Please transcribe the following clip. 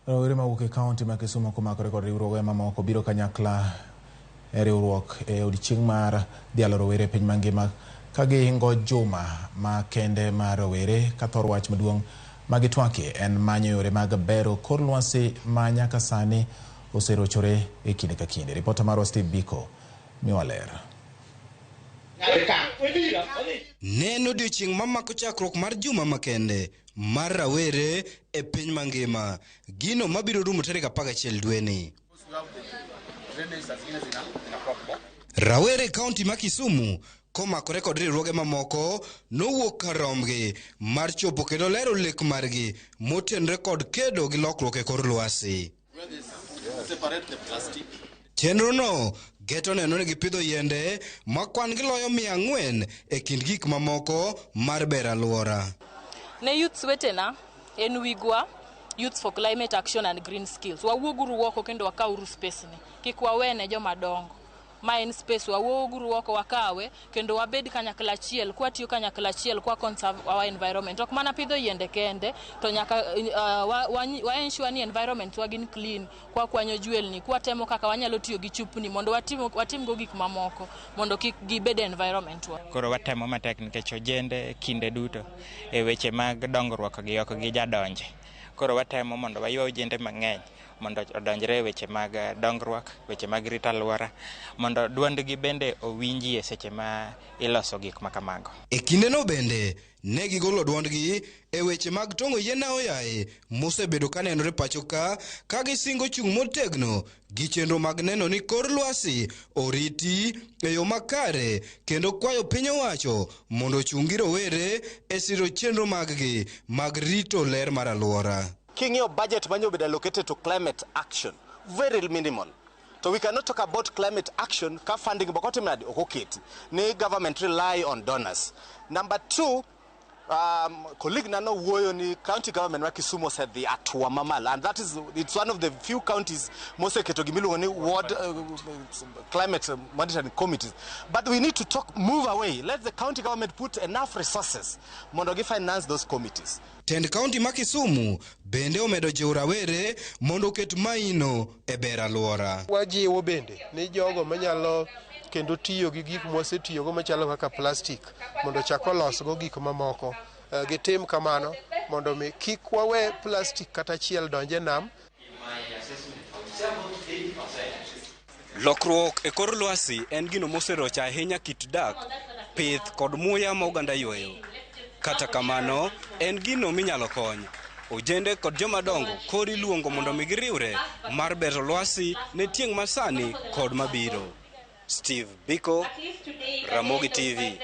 Rowere mawuok e kaunti ma Kisumu komakore kod riwruoge mamoko biro kanyakla e riwruok e odiechieng' mar dhialo rowere e piny mangima ka gihingo juma makende mar rowere ka thor wach maduong' ma gitwakie en manyo yore mag bero kor lwasi ma nyaka sani oserochore e kinde ka kinde. Ripota marwa Steve Biko miwa ler. Ne en odiechieng' mamako chakruok mar juma makende mar rawere e piny mangima, gino mabiro rumo tarik 11 dweni. Rawere e kaunti ma Kisumu komakore kod riwruoge mamoko nowuok kar rombgi mar chopo kendo lero lek margi motenore kod kedo gi lokruok e kor lwasi. Chenrono geto neno ni gipidho yiende ma kwan gi loyo 400 e kind gik mamoko mar bero alwora. Ne youths wetena, en wigwa Youths for Climate Action and Green Skills. Wawuoguru oko kendo wakawuru space ni. Kik wawene joma dongo. Ma en space wawuoguru oko wakawe kendo wabed kanyakla achiel kwatiyo kanyakla achiel kwa conserve our environment. Ok mana pidho yiende kende to nyaka wa ensure ni environment wa gin clean kwa kwanyo jwelni kwa temo kaka wanyalo tiyo gi chupni mondo watim go gik mamoko mondo kik gibed e environment wa. Koro watemo matek nikech ojende kinde duto e weche mag dongruok gi ok gijadonje. Koro watemo mondo waywa ojende mang'eny mondo odonjre e weche mag dongruok, weche mag rito alwora, mondo duondgi bende owinjie seche ma iloso gik ma kamago. E kindeno bende ne gigolo duondgi e weche mag tong'o yien aoyaye mosebedo ka nenore pacho ka ka gisingo chung' motegno gi chenro mag neno ni kor lwasi oriti e yo makare kendo kwayo piny owacho mondo ochung' gi rowere e siro chenro maggi mag rito ler mar alwora. King'iyo budget manyo obedo allocated to climate action, very minimal. So we cannot talk about climate action ka funding bok otim nade ok oketi ni government rely on donors. Number two, colleague na nowuoyo ni county government ma Kisumu osedhi atua mamalo, and that is, it's one of the few counties moseketo gimiluongo ni ward climate monitoring committees. But we need to talk, move away. Let the county government put enough resources mondo gi finance those committees. Tend kaunti ma Kisumu bende omedo jiwo rawere mondo oket maino e ber alwora. Wajiwo bende ni jogo manyalo kendo tiyo gi gik mwasetiyogo machalo kaka plastik mondo ochak olosgo gik mamoko. Gitim kamano mondo mi kik wawe plastik kata achiel donj e nam. Lokruok e kor lwasi en gino moserocho ahinya kit dak, pith kod muya ma oganda yweyo. Kata kamano, en gino minyalo kony. Ojende kod joma dongo koro iluongo mondo mi giriwre mar bero lwasi ne tieng' masani kod mabiro. Steve Biko, Ramogi TV.